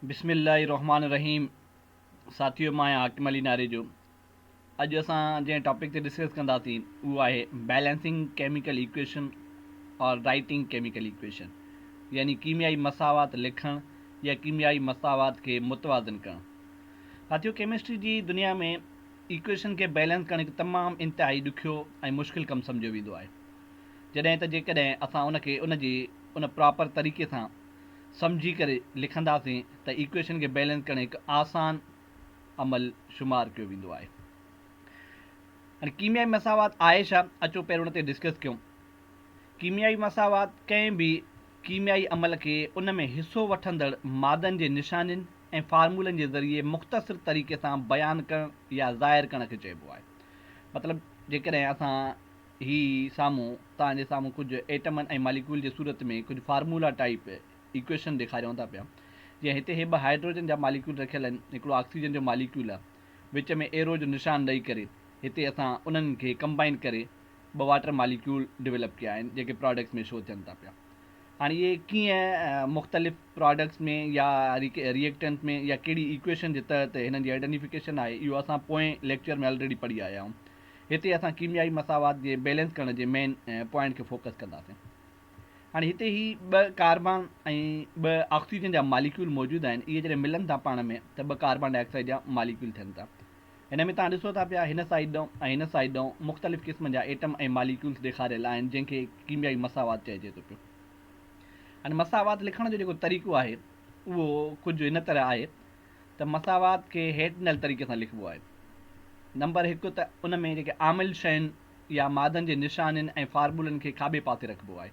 بسم الله الرحمٰن الرحيم ساٿيو مان آهيان حاڪم علي ناريجو اڄ اسان جنهن ٽاپڪ تي ڊسڪس ڪنداسين اهو آهي balancing chemical equation or writing chemical equation يعني ڪيميائي مساوات لکڻ يا ڪيميائي مساوات کي متوازن ڪرڻ. ساٿيو ڪيمسٽري جي دنيا ۾ ايڪويشن کي بيلنس ڪرڻ هڪ تمام انتهائي ڏکيو ۽ مشڪل ڪم سمجهيو ويندو آهي جڏهن ته جيڪڏهن اسان ان کي ان جي ان پراپر طريقي سان سمجهي ڪري لکنداسين ته ايڪويشن کي بيلنس ڪرڻ هڪ آسان عمل شمار ڪيو ويندو آهي. هاڻي ڪيميائي مساوات آهي ڇا؟ اچو پهريون ان تي ڊسڪس ڪيون. ڪيميائي مساوات ڪنهن به ڪيميائي عمل کي ان ۾ حصو وٺندڙ مادن جي نشانين ۽ فارمولن جي ذريعي مختصر طريقي سان بيان ڪرڻ يا ظاهر ڪرڻ کي چئبو آهي. مطلب جيڪڏهن اسان هي سامهون توهان جي سامهون ڪجهه ايٽمن ۽ ماليڪيول جي صورت ۾ ڪجهه فارمولا ٽائيپ ايڪويشن ڏيکاريون ٿا پيا. جيئن هتي هي ٻه هائيڊروجن جا ماليڪيول رکيل آهن، هڪڙو آڪسيجن جو ماليڪيول آهي، وچ ۾ ايرو جو نشان ڏئي ڪري هتي اسان انهن کي ڪمبائن ڪري ٻه واٽر ماليڪيول ڊولپ ڪيا آهن جيڪي پراڊڪٽس ۾ شو ٿين ٿا پيا. هاڻي اهي ڪيئن مختلف پراڊڪٽس ۾ يا ريئيڪٽنٽس ۾ يا ڪهڙي ايڪويشن جي تحت هنن جي آئيڊنٽيفڪيشن آهي اهو اسان پوئين ليڪچر ۾ آلريڊي پڙهي آيا آهيون. هتي اسان ڪيميائي مساوات جي بيلنس ڪرڻ جي مين پوائنٽ کي فوڪس ڪنداسين. هاڻي هتي هي ٻه ڪاربان ۽ ٻه آڪسيجن جا ماليڪيول موجود آهن اهي جڏهن ملن ٿا پاڻ ۾ ته ٻه ڪاربان ڊاء آڪسائيڊ جا ماليڪيول ٿين ٿا. هن ۾ توهان ڏسو ٿا پيا هن سائيڊ ڏانهن ۽ هن سائيڊ ڏانهن مختلف قسمن جا ايٽم ۽ ماليڪيولز ڏيکاريل آهن جنهن کي ڪيميائي مساوات چئجي ٿو پيو. هاڻي مساوات لکڻ جو جيڪو طريقو آهي اهو ڪجهه هن طرح آهي. ته مساوات کي هيٺ ڏنل طريقي سان لکبو آهي. نمبر هڪ ته ان ۾ جيڪي عامل شين يا مادن جي نشانين ۽ فارمولن کي کاٻي پاسي رکبو آهي.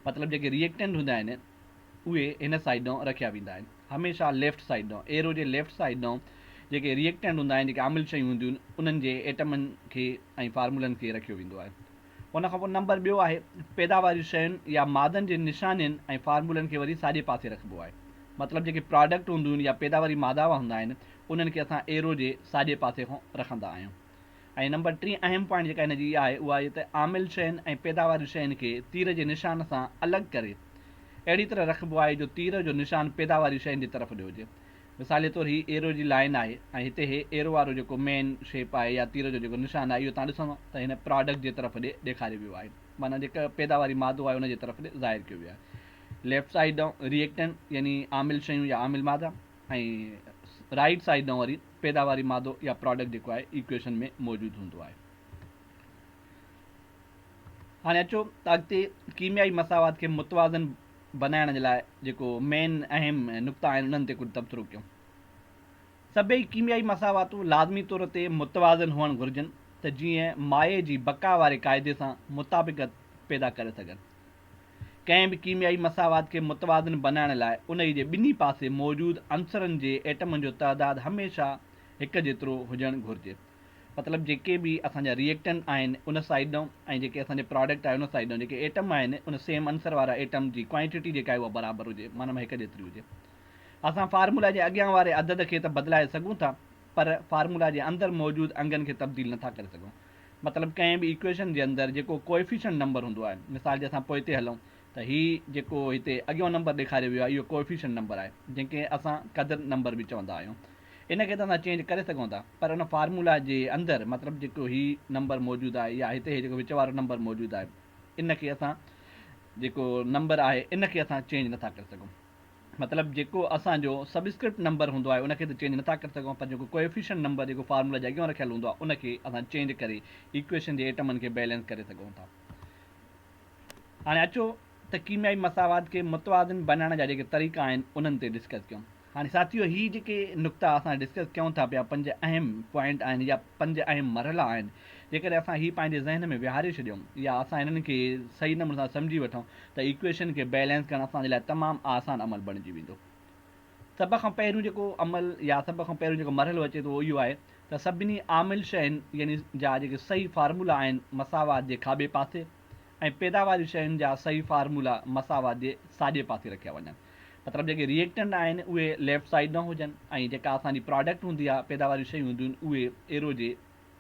مطلب جيڪي ريئيڪٽنٽ هوندا آهن اهي هن سائيڊ ڏانهن رکيا ويندا آهن. هميشه ليفٽ سائيڊ ڏانهن، ايرو جي ليفٽ سائيڊ ڏانهن جيڪي ريئيڪٽنٽ هوندا آهن، جيڪي عامل شيون هونديون آهن انهن جي ايٽمن کي ۽ فارمولن کي رکيو ويندو آهي. ان کان پوء نمبر ٻيو آهي پيداواري شين يا مادن جي نشانين ۽ فارمولن کي وري ساڄي پاسي رکبو آهي. مطلب جيڪي پراڊڪٽ هونديون آهن يا پيداواري مادا هوندا آهن انهن کي اسان ايرو جي ساڄي پاسي کان رکندا آهيون. ۽ نمبر ٽين اهم پوائنٽ جيڪا هن جي اها آهي اها آهي ته عامل شين ۽ پيداواري شين کي تير جي نشان سان الڳ ڪري اهڙي طرح رکبو آهي جو تير جو نشان پيداواري شين جي طرف ڏي هجي. مثال جي طور هي ايرو جي لائين آهي ۽ هتي هي ايرو وارو جيڪو مين شيپ آهي يا تير جو جيڪو نشان آهي اهو توهان ڏسندو ته هن پراڊڪٽ جي طرف ڏي ڏيکاريو ويو آهي معنيٰ جيڪا پيداواري مادو آهي ان جي طرف ڏي ظاهر ڪيو ويو آهي. ليفٽ سائيڊ ڏانهن ريئيڪٽنٽ يعني عامل شيون يا عامل مادا ۽ رائيٽ سائيڊ ڏانهن وري پيداواري مادو يا پراڊڪٽ جيڪو آهي ايڪويشن ۾ موجود هوندو آهي. هاڻي اچو ته اڳتي ڪيميائي مساوات کي متوازن بنائڻ جي لاء جيڪو مين اهم نقطا آهن انهن تي ڪجهه تبصرو ڪيون. سڀئي ڪيميائي مساواتون لازمي طور تي متوازن هئڻ گهرجن ته جيئن مايي جي بقا واري قاعدي سان مطابقت پيدا ڪري سگهن. ڪنهن به ڪيميائي مساوات کي متوازن بنائڻ لاء انهي جي ٻنهي پاسي موجود عنصرن جي ايٽمن جو تعداد هميشه هڪ جيترو هجڻ گهرجي. مطلب جيڪي به اسان جا ريئيڪٽنٽ آهن ان سائيڊ ڏانهن ۽ جيڪي اسان جي پراڊڪٽ آهي ان سائيڊ ڏانهن جيڪي ايٽم آهن ان سيم عنصر وارا ايٽم جي ڪوائنٽيٽي جيڪا آهي اها برابر هجي معنيٰ هڪ جيتري هجي. اسان فارمولا جي اڳيان واري عدد کي ته بدلائي سگهون ٿا پر فارمولا جي اندر موجود انگن کي تبديل نٿا ڪري سگهون. مطلب ڪنهن به ايڪويشن جي اندر جيڪو ڪوئفيشنٽ نمبر هوندو آهي مثال جي اسان پوئتي هلون ته هي جيڪو هتي اڳيون نمبر ڏيکاريو ويو آهي اهو ڪوئفيشنٽ نمبر آهي جنهن کي اسان قدر نمبر به چوندا آهيون. ان کي ته اسان چينج ڪري سگهون ٿا پر ان فارمولا جي اندر مطلب جيڪو هي نمبر موجود آهي يا هتي هي جيڪو وچ وارو نمبر موجود آهي ان کي اسان جيڪو نمبر آهي ان کي اسان چينج نٿا ڪري سگهون مطلب جيڪو اسان جو سب اسڪرپٽ نمبر هوندو آهي ان کي ته چينج نٿا ڪري سگهون پر جيڪو ڪوئفيشنٽ نمبر جيڪو فارمولا جي اڳيان رکيل هوندو آهي ان کي اسان چينج ڪري ايڪويشن جي ايٽمن کي بيلنس ڪري سگهون ٿا. هاڻي اچو ته ڪيميائي مساوات کي متوازن بنائڻ جا جيڪي طريقا آهن انهن تي ڊسڪس ڪيون. هاڻي ساٿيو هي جيڪي نقطا اسان ڊسڪس ڪيون ٿا پيا پنج اهم پوائنٽ آهن يا پنج اهم مرحلا آهن جيڪڏهن اسان هي پنهنجي ذهن ۾ ويهاري ڇڏيون يا اسان هنن کي صحيح نموني سان سمجهي وٺون ته ايڪويشن کي بيلنس ڪرڻ اسان جي لاء تمام آسان عمل بڻجي ويندو. سڀ کان پهريون جيڪو عمل يا سڀ کان پهريون جيڪو مرحلو اچي ٿو اهو اهو آهي ته سڀني عامل شين يعني جا جيڪي صحيح فارمولا آهن مساوات جي کاٻي پاسي ۽ پيداواري شين جا صحيح فارمولا مساوات جي ساڄي پاسي رکيا وڃن. مطلب جيڪي ريئيڪٽنٽ آهن اهي ليفٽ سائيڊ ڏانهن هجن ۽ جيڪا اسان جي پراڊڪٽ هوندي آهي پيداواري شيون هونديون آهن اهي ايرو جي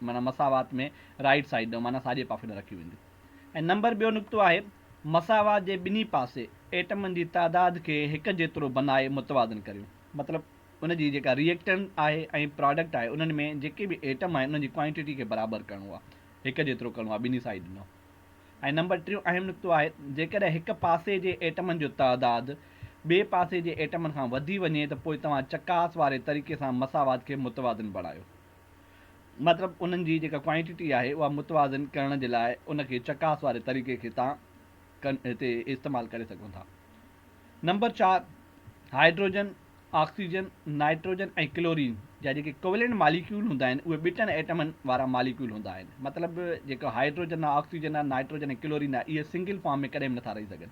معنيٰ مساوات ۾ رائيٽ سائيڊ ڏانهن معنيٰ ساڄي پاسي ڏانهن رکيون وينديون. ۽ نمبر ٻيو نقطو آهي مساوات جي ٻنهي پاسي ايٽمن جي تعداد کي هڪ جيترو بنائي متوازن ڪريون. مطلب ان جي جيڪا ريئيڪٽنٽ آهي ۽ پراڊڪٽ آهي انهن ۾ جيڪي به ايٽم آهن انهن جي ڪوانٽيٽي کي برابر ڪرڻو آهي، هڪ جيترو ڪرڻو آهي ٻنهي سائيڊ ڏنو. ۽ نمبر ٽيون اهم نقطو آهي جيڪڏهن هڪ پاسي جي ايٽمن جو تعداد ٻئي پاسي جي ايٽمن کان وڌي وڃي ته پوء توهان چڪاس واري طريقي سان مساوات کي متوازن بڻايو. مطلب انهن جي جيڪا ڪوانٽيٽي آهي اها متوازن ڪرڻ جي لاء ان کي چڪاس واري طريقي کي توهان هتي استعمال ڪري سگهو ٿا. Number 4، hydrogen, oxygen, nitrogen ۽ chlorine جا جيڪي ڪوويلنٽ ماليڪيول هوندا آهن اهي ٻٽن ايٽمن وارا ماليڪيول هوندا آهن. مطلب جيڪو هائيڊروجن آهي، آڪسيجن آهي، نائٽروجن ۽ ڪلورين آهي اهي سنگل فارم ۾ ڪڏهن به نٿا رهي سگهن.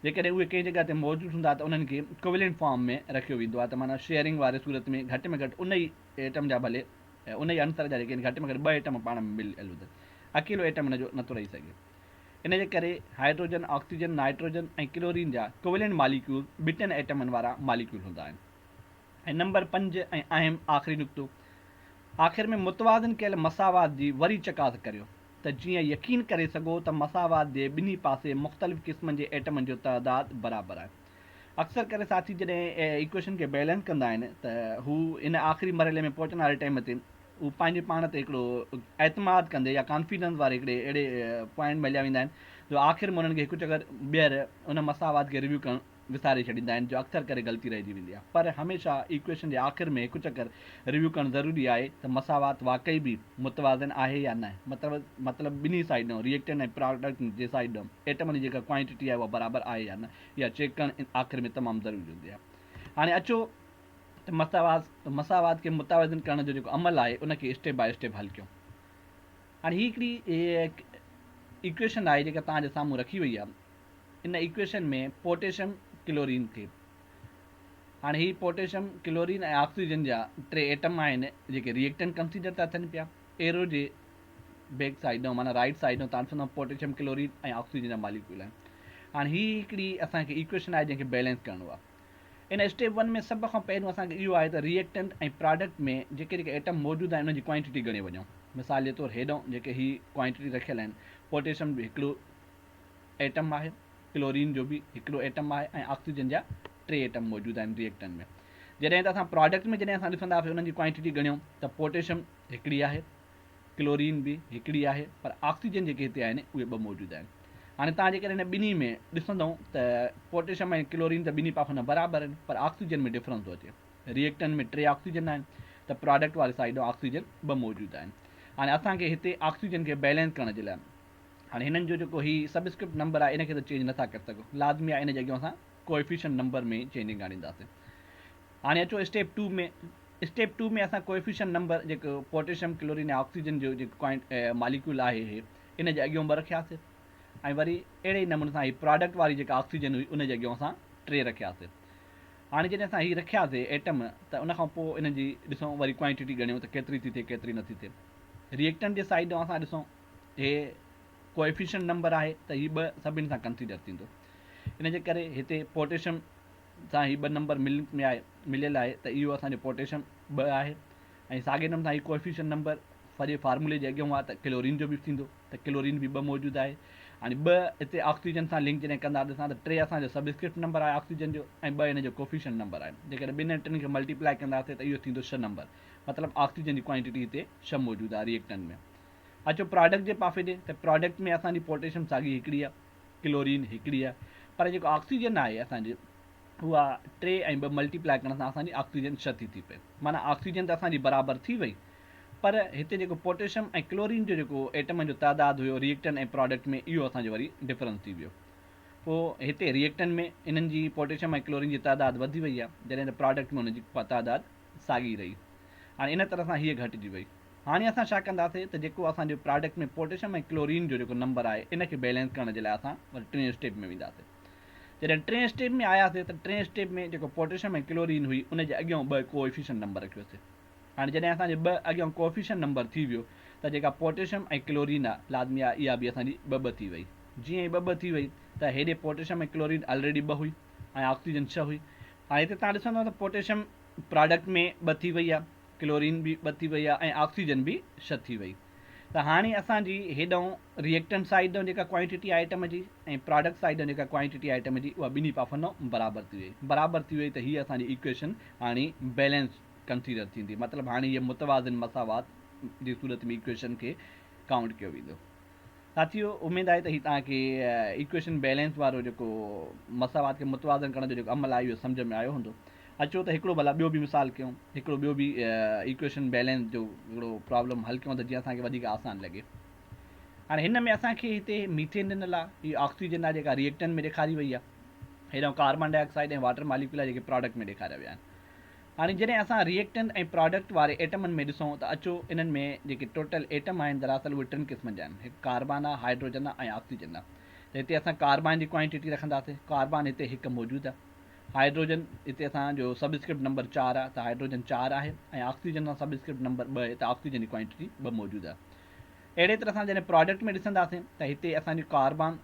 جيڪڏهن اهي ڪنهن جڳهه تي موجود هوندا ته انهن کي ڪوويلنٽ فارم ۾ رکيو ويندو آهي ته معنيٰ شيئرنگ واري صورت ۾ گهٽ ۾ گهٽ ان ئي ايٽم جا ڀلي ان ئي عنصر جا جيڪي گهٽ ۾ گهٽ ٻه ايٽم پاڻ ۾ مليل هجن، اڪيلو ايٽم ان جو نٿو رهي سگهي. ان جي ڪري هائيڊروجن، آڪسيجن، نائٽروجن ۽ ڪلورين جا ڪوويلنٽ ماليڪيول ٻٽن ايٽمن وارا ماليڪيول هوندا آهن. ۽ نمبر 5 ۽ اهم آخري نقطو، آخر ۾ متوازن ڪيل مساوات جي وري چڪاس ڪريو ته جيئن يقين ڪري سگهو ته مساوات جي ٻنهي پاسي مختلف قسمن جي ايٽمن جو تعداد برابر آهي. اڪثر ڪري ساٿي جڏهن ايڪويشن کي بيلنس ڪندا آهن ته هو ان آخري مرحلي ۾ پهچڻ واري ٽائيم تي هو پنهنجي پاڻ تي هڪڙو اعتماد ڪندي يا ڪانفيڊنس واري هڪڙي اهڙي پوائنٽ ۾ هليا ويندا آهن جو آخر ۾ انهن کي هڪ چڪر ٻيهر ان مساوات کي ريويو ڪرڻ وساري ڇڏيندا آهن جو اڪثر ڪري غلطي رهجي ويندي آهي پر هميشه ايڪويشن جي آخر ۾ هڪ چڪر ريويو ڪرڻ ضروري آهي ته مساوات واقعي به متوازن آهي يا نه مطلب مطلب ٻنهي سائيڊ ڏانهن ريئيڪٽنٽ ۽ پراڊڪٽ جي سائيڊ ڏانهن ايٽمن جي جيڪا ڪوانٽيٽي آهي اها برابر آهي يا نه اها چيڪ ڪرڻ آخر ۾ تمام ضروري هوندي آهي. هاڻي اچو ته مساوات کي متوازن ڪرڻ جو جيڪو عمل آهي ان کي اسٽيپ باء اسٽيپ حل ڪيون. هاڻي هي هڪڙي ايڪويشن آهي جيڪا توهان جي سامهون رکي وئي آهي. ان ايڪويشن ۾ پوٽيشم ڪلورين کي هاڻي هي پوٽيشم ڪلورين ۽ آڪسيجن جا ٽي ايٽم آهن جيڪي ريئيڪٽنٽ ڪنسيڊر ٿا ٿين پيا. ايرو جي بيڪ سائيڊ ڏانهن معنيٰ رائيٽ سائيڊ ڏانهن تان ڏسندؤ پوٽيشم ڪلورين ۽ آڪسيجن جا ماليڪيول آهن. هاڻي هي هڪڙي اسان کي ايڪويشن آهي جنهن کي بيلنس ڪرڻو آهي. ان اسٽيپ ون ۾ سڀ کان پهريون اسان کي اهو آهي ته ريئيڪٽنٽ ۽ پراڊڪٽ ۾ جيڪي جيڪي ايٽم موجود آهن انهن جي ڪوانٽيٽي ڳڻي وڃون. مثال جي طور هيڏانهن جيڪي هي ڪوانٽيٽي رکيل آهن پوٽيشم جو هڪڙو ايٽم آهي، ڪلورين جو به هڪڙو ايٽم آهي ۽ آڪسيجن جا ٽي ايٽم موجود آهن ريئيڪٽنٽ ۾. جڏهن ته اسان پراڊڪٽ ۾ جڏهن اسان ڏسنداسين انهن جي ڪوانٽيٽي ڳڻيون ته پوٽيشم هڪڙي آهي، ڪلورين به هڪڙي آهي پر آڪسيجن جيڪي هتي آهن اهي ٻه موجود آهن. هاڻي توهان جيڪڏهن هن ٻنهي ۾ ڏسندؤ ته پوٽيشم ۽ ڪلورين ته ٻنهي پاسن کان برابر آهن پر آڪسيجن ۾ ڊفرنس ٿو اچي. ريئيڪٽنٽ ۾ ٽي آڪسيجن آهن ته پراڊڪٽ واري سائيڊ آڪسيجن ٻه موجود آهن. هاڻي اسان کي هتي آڪسيجن کي بيلنس ڪرڻ جي لاء هاڻي هنن جو جيڪو هي سب اسڪرپٽ نمبر آهي ان کي ته چينج نٿا ڪري سگهون لازمي آهي ان جي اڳيان اسان ڪوئفيشنٽ نمبر ۾ چينجنگ آڻينداسين. هاڻي اچو اسٽيپ 2 ۾. اسٽيپ 2 ۾ اسان ڪوئفيشنٽ نمبر جيڪو پوٽيشم، ڪلورين ۽ آڪسيجن جو جيڪو ڪوائنٽ ماليڪيول آهي هي ان جي اڳيون ٻه رکياسي ۽ وري اهڙي ئي نموني سان هي پراڊڪٽ واري جيڪا آڪسيجن هئي ان جي اڳيون اسان ٽي رکياسي. هاڻي جڏهن اسان هي رکياسي ايٽم ته ان کان پوء انهن جي ڏسون وري ڪوائنٽيٽي ڳڻيون ته ڪيتري ٿي ٿئي ڪيتري نٿي ٿئي. ريئيڪٽنٽ جي سائيڊ ڏانهن اسان ڏسون هي ڪوئفيشنٽ نمبر آهي ته هي ٻه سڀني سان ڪنسيڊر ٿيندو ان جي ڪري هتي پوٽيشم سان هي ٻه نمبر ملڪ ۾ آهي مليل آهي ته اهو اسان جو پوٽيشم ٻه آهي ۽ ساڳي نموني سان هي ڪوئفيشنٽ نمبر سڄي فارمولي جي اڳيون آهي ته ڪلورين جو به ٿيندو ته ڪلورين به ٻه موجود آهي هاڻي ٻه هتي آڪسيجن سان لنڪ جڏهن ڪندا ڏسان ته ٽي اسان جو سب اسڪرپٽ نمبر آهي آڪسيجن جو ۽ ٻه هن جو ڪوفيشنٽ نمبر آهي جيڪڏهن ٻن ۽ ٽن کي ملٽيپلائي ڪنداسين ته اهو ٿيندو ڇهه نمبر مطلب آڪسيجن جي ڪوانٽيٽي هتي ڇهه موجود آهي ريئيڪٽنٽ ۾ اچو پراڊڪٽ جي پاسي ڏي ته پراڊڪٽ ۾ اسان جي پوٽيشم ساڳي هڪڙي آهي ڪلورين هڪڙي آهي پر جيڪو آڪسيجن آهي اسان جي اها ٽي ۽ ٻه ملٽيپلائي ڪرڻ سان اسان جي آڪسيجن ڇهه ٿي ٿي پئي معنيٰ آڪسيجن ته اسان جي برابر ٿي وئي پر هتي جيڪو پوٽيشم ۽ ڪلورين جو جيڪو ايٽمن جو تعداد هيو ريئيڪٽنٽ ۽ پراڊڪٽ ۾ اهو اسان جو وري ڊفرنس ٿي ويو پوء هتي ريئيڪٽنٽ ۾ انهن جي پوٽيشم ۽ ڪلورين جي تعداد وڌي وئي آهي جڏهن ته پراڊڪٽ ۾ انهن جي تعداد ساڳي رهي هاڻي ان طرح سان هيء گهٽجي وئي. هاڻي اسان ڇا ڪنداسين ته جيڪو اسان جو پراڊڪٽ ۾ پوٽيشم ۽ ڪلورين جو جيڪو نمبر آهي ان کي بيلنس ڪرڻ جي لاء اسان وري ٽئين اسٽيپ ۾ وينداسين. جڏهن ٽئين اسٽيپ ۾ آياسين ته ٽئين اسٽيپ ۾ جيڪو پوٽيشم ۽ ڪلورين هئي ان جي اڳيان ٻه ڪوئفيشنٽ نمبر رکيوسين. هاڻي جڏهن اسان جي ٻه اڳيان ڪوئفيشنٽ نمبر ٿي ويو ته جيڪا پوٽيشم ۽ ڪلورين آهي لازمي آهي اها به اسان جي ٻه ٻه ٿي وئي. جيئن ئي ٻه ٻه ٿي وئي ته هيڏي پوٽيشم ۽ ڪلورين آلريڊي ٻه هئي ۽ آڪسيجن ڇهه هئي. هاڻي هتي توهان ڏسندو ته پوٽيشم پراڊڪٽ ۾ ٻه ٿي وئي آهي. ڪلورين به ٻه ٿي وئي آهي ۽ آڪسيجن به ڇهه ٿي وئي. ته هاڻي اسان جي هيڏانهن ريئيڪٽنٽ سائيڊ ڏانهن جيڪا ڪوائنٽٽي آهي ائٽم جي ۽ پراڊڪٽ سائيڊ ڏانهن جيڪا ڪوائنٽٽي آهي ائٽم جي اها ٻنهي پاسن ڏانهن برابر ٿي وئي. برابر ٿي وئي ته هي اسان جي ايڪويشن هاڻي بيلنس ڪنسيڊر ٿيندي مطلب هاڻي هيء متوازن مساوات جي صورت ۾ ايڪويشن کي ڪائونٽ ڪيو ويندو. ساٿيو اميد آهي ته هي توهان کي ايڪويشن بيلنس وارو جيڪو مساوات کي متوازن ڪرڻ جو جيڪو عمل آهي اهو سمجهه ۾ آيو هوندو. اچو ته هڪڙو ڀلا ٻيو به مثال ڪيون هڪڙو ٻيو به ايڪويشن بيلنس جو هڪڙو پرابلم حل ڪيون ته جيئن اسان کي وڌيڪ آسان لڳي. هاڻي هن ۾ اسان کي هتي ميٿين ڏنل آهي هي آڪسيجن آهي جيڪا ريئيڪٽنٽ ۾ ڏيکاري وئي آهي هيڏانهن carbon dioxide ۽ water molecule آهي جيڪي پراڊڪٽ ۾ ڏيکاريا ويا آهن. هاڻي جڏهن اسان ريئيڪٽنٽ ۽ پراڊڪٽ واري ايٽمن ۾ ڏسون ته اچو انهن ۾ جيڪي ٽوٽل ايٽم آهن دراصل اهي ٽن قسمن جا آهن هڪ ڪاربان آهي هائيڊروجن آهي ۽ آڪسيجن آهي ته هتي اسان ڪاربان جي ڪوائنٽيٽي رکنداسين ڪاربان هتي هڪ موجود آهي هائيڊروجن هتي اسان جو سب اسڪرپٽ نمبر چار آهي ته هائيڊروجن چار آهي ۽ آڪسيجن سان سب اسڪرپٽ نمبر ٻه آهي ته آڪسيجن جي ڪوائنٽيٽي ٻه موجود آهي اهڙي طرح سان جڏهن پراڊڪٽ ۾ ڏسنداسين ته هتي اسان جو ڪاربان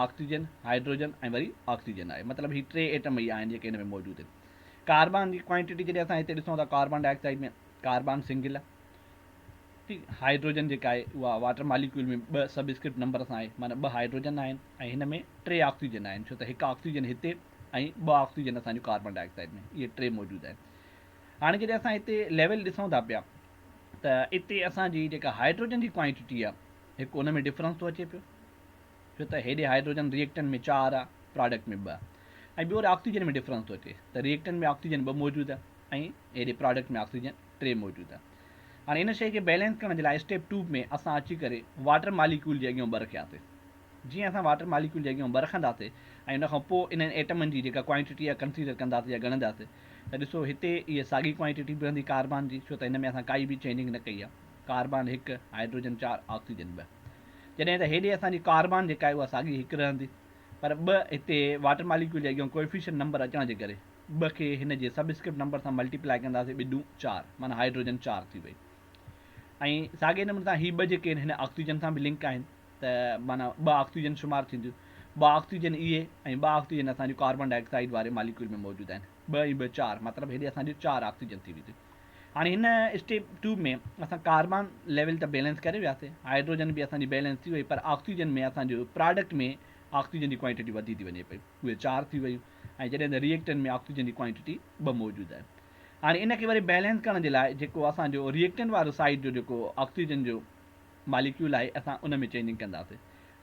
آڪسيجن، هائيڊروجن ۽ وري آڪسيجن آهي. مطلب هي ٽي ايٽم ئي آهن جيڪي هن ۾ موجود آهن. ڪاربان جي ڪوائنٽيٽي جڏهن اسان هتي ڏسون ٿا carbon dioxide ۾ carbon single آهي ٺيڪ هائيڊروجن جيڪا آهي اها واٽر ماليڪيول ۾ ٻه سب اسڪرپٽ نمبر سان آهي معنيٰ ٻه هائيڊروجن آهن ۽ هن ۾ ٽي آڪسيجن آهن ڇو ته هڪ آڪسيجن هتي ۽ ٻه آڪسيجن اسان جو ڪاربان ڊاء آڪسائيڊ ۾ اهي ٽي موجود آهن. هاڻي جڏهن اسان هتي ليول ڏسون ٿا پيا ته اتي اسان جي جيڪا هائيڊروجن جي ڪوائنٽيٽي آهي هڪ ان ۾ ڊفرنس ٿو اچي پيو ڇو ته هيڏي هائيڊروجن ريئيڪٽنٽ ۾ چار آ پراڊڪٽ ۾ ٻه ۽ ٻيو وري آڪسيجن ۾ ڊفرنس ٿو اچي ته ريئيڪٽنٽ ۾ آڪسيجن ٻه موجود آ ۽ هيڏي پراڊڪٽ ۾ آڪسيجن ٽي موجود آ. هاڻي ان شيء کي بيلنس ڪرڻ جي لاء اسٽيپ ٽو ۾ اسان اچي ڪري واٽر ماليڪيول جي اڳيون ٻه رکياسي. جيئن اسان واٽر ماليڪيول جي اڳيون ٻه رکنداسي ۽ ان کان پوء انهن ايٽمن جي جيڪا ڪوائنٽيٽي آ ڪنسيڊر ڪنداسي يا ڳڻنداسي ته ڏسو هتي اها ساڳي ڪوائنٽيٽي بيهندي ڪاربان جي ڇو ته هن ۾ اسان ڪائي به چينجنگ نه ڪئي آ. ڪاربان هڪ، هائيڊروجن چار، آڪسيجن ٻه. جڏهن ته هيڏي اسان جي ڪاربان جيڪا آهي اها ساڳي هڪ رهندي پر ٻه هتي واٽر ماليڪيول جي اڳيان ڪوئفيشنٽ نمبر اچڻ جي ڪري ٻه کي هن جي سب اسڪرپٽ نمبر سان ملٽيپلائي ڪنداسين ٻه ڏون چار معنيٰ هائيڊروجن چار ٿي وئي ۽ ساڳي نموني سان هي ٻه جيڪي آهن هن آڪسيجن سان به لنڪ آهن ته معنيٰ ٻه آڪسيجن شمار ٿينديون ٻه آڪسيجن اهي ۽ ٻه آڪسيجن اسان جي ڪاربان ڊاء آڪسائيڊ واري ماليڪيول ۾ موجود آهن ٻه ۽ ٻه چار مطلب هيڏي اسان جي چار آڪسيجن ٿي ويندي. هاڻي هن اسٽيپ ٽو ۾ اسان ڪاربان ليول ته بيلنس ڪري وياسي، هائيڊروجن به اسان جي بيلنس ٿي وئي پر آڪسيجن ۾ اسان جو پراڊڪٽ ۾ آڪسيجن جي ڪوائنٽٽي وڌي ٿي وڃي پئي اهي چار ٿي ويون ۽ جڏهن ته ريئيڪٽنٽ ۾ آڪسيجن جي ڪوائنٽٽي ٻه موجود آهي. هاڻي ان کي وري بيلنس ڪرڻ جي لاء جيڪو اسان جو ريئيڪٽنٽ وارو سائيڊ جو جيڪو آڪسيجن جو ماليڪيول آهي اسان ان ۾ چينجنگ ڪنداسي.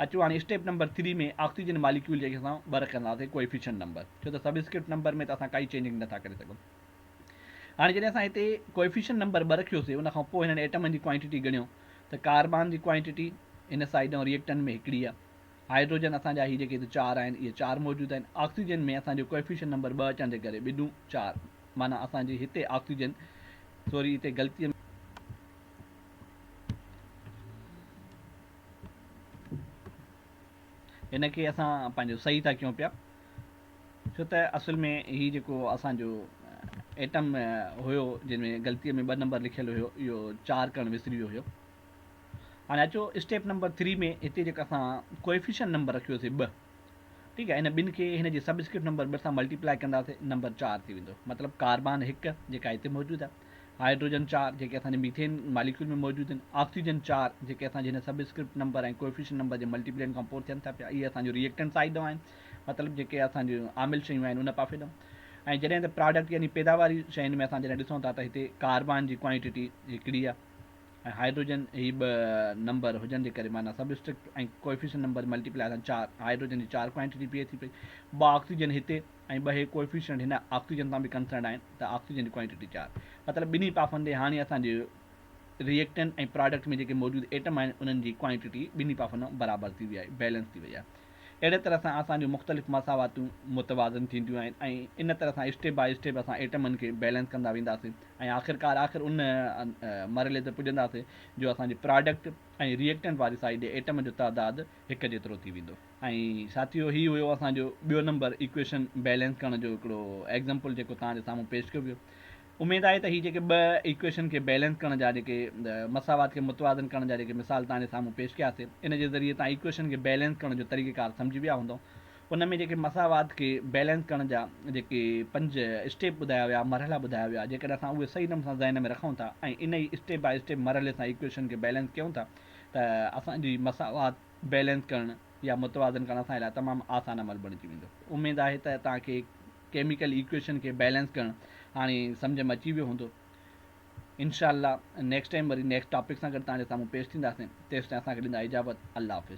اچو هاڻي step number three ۾ oxygen molecule جي اسان ٻه رکنداسي ڪوئفيشنٽ نمبر ڇو ته سب اسڪرپٽ نمبر ۾ ته اسان ڪائي چينجنگ نٿا ڪري سگهون. هاڻي جڏهن اسان هتي ڪوئفيشنٽ نمبر ٻه رکيوسي ان کان پوء هنن ايٽمن جي ڪوائنٽٽي ڳڻيو ته ڪاربان جي ڪوائنٽٽي هن سائيڊ ۽ ريئيڪٽنٽ ۾ هڪڙي آهي هائيڊروجن اسان جا هي جيڪي هتي چار آهن اهي چار موجود آهن آڪسيجن ۾ اسان جو ڪوئفيشنٽ نمبر ٻه اچڻ جي ڪري ٻه ڏون چار معنيٰ اسان جي هتي آڪسيجن سوري هتي غلطي هن کي اسان پنهنجو صحيح ٿا ڪيون پيا ڇو ته اصل ۾ هي جيڪو اسان جو ايٽم هيو جنهن ۾ غلطيء ۾ ٻه نمبر لکيل هيو اهو چار ڪرڻ وسري ويو هيو. هاڻي اچو اسٽيپ نمبر ٿري ۾ هتي جيڪا اسان ڪوئفيشنٽ نمبر رکيوسي ٻه ٺيڪ آهي ان ٻن کي هن جي سب اسڪرپٽ نمبر ٻه سان ملٽيپلائي ڪنداسي نمبر چار ٿي ويندو مطلب ڪاربان هڪ جيڪا هتي موجود آهي هائيڊروجن چار جيڪي اسان جي ميٿين ماليڪيول ۾ موجود آهن، آڪسيجن چار جيڪي اسان جي هن sub script number ۽ coefficient number جي ملٽيپلين کان پوء ٿين ٿا پيا اهي اسان جون ريئيڪٽنٽ سائيڊ ڏانهن آهن مطلب جيڪي اسان جون عامل شيون آهن ان پاسي ڏانهن ۽ جڏهن ته پراڊڪٽ يعني پيداواري شين ۾ اسان جڏهن ڏسون ٿا ته هتي ڪاربان جي ڪوانٽيٽي هڪڙي آهي ۽ هائيڊروجن هي ٻه نمبر هجڻ جي ڪري معنيٰ sub script ۽ coefficient number multiply سان چار هائيڊروجن جي چار ڪوانٽيٽي پئي ٿي پئي ٻه آڪسيجن هتي ۽ ٻه هي ڪوئفيشنٽ هن آڪسيجن سان به ڪنسرنڊ آهن ته آڪسيجن جي ڪوانٽيٽي چار مطلب ٻنهي پاسن تي هاڻي اسان جي ريئيڪٽنٽ ۽ پراڊڪٽ ۾ جيڪي موجود ايٽم آهن انهن جي ڪوانٽيٽي ٻنهي پاسن برابر ٿي وئي آهي بيلنس ٿي وئي آهي اهڙي طرح سان اسان جون مختلف مساواتون متوازن ٿينديون آهن ۽ ان طرح سان اسٽيپ باء اسٽيپ اسان ايٽمن کي بيلنس ڪندا وينداسين ۽ آخرڪار آخر ان مرحلي تي پڄنداسين جو اسان جي پراڊڪٽ ۽ ريئيڪٽنٽ واري سائيڊ جي ايٽم جو تعداد هڪ جيترو ٿي ويندو. ۽ ساٿيو هي هيو اسان جو ٻيو نمبر ايڪويشن بيلنس ڪرڻ جو هڪڙو ايگزامپل جيڪو توهان جي سامهون پيش ڪيو ويو. اميد آهي ته هي جيڪي ٻه ايڪويشن کي بيلنس ڪرڻ جا جيڪي مساوات کي متوازن ڪرڻ جا جيڪي مثال توهان جي سامهون پيش ڪياسي ان جي ذريعي توهان ايڪويشن کي بيلنس ڪرڻ جو طريقيڪار سمجهي ويا هوندؤ. ان ۾ جيڪي مساوات کي بيلنس ڪرڻ جا جيڪي پنج اسٽيپ ٻڌايا ويا، مرحلا ٻڌايا ويا، جيڪڏهن اسان اهي صحيح نموني سان ذهن ۾ رکون ٿا ۽ ان ئي اسٽيپ باء اسٽيپ مرحلي سان ايڪويشن کي بيلنس ڪيون ٿا ته اسان جي مساوات بيلنس ڪرڻ يا متوازن ڪرڻ اسان جي لاء تمام آسان عمل بڻجي ويندو. اميد آهي ته توهان کي ڪيميڪل ايڪويشن کي بيلنس ڪرڻ هاڻي سمجهه ۾ اچي ويو هوندو. انشاء الله نيڪسٽ ٽائيم وري نيڪسٽ ٽاپڪ سان گڏ توهان جي سامهون پيش ٿينداسين. تيستائين اسان کي ڏيندا اجازت. الله حافظ.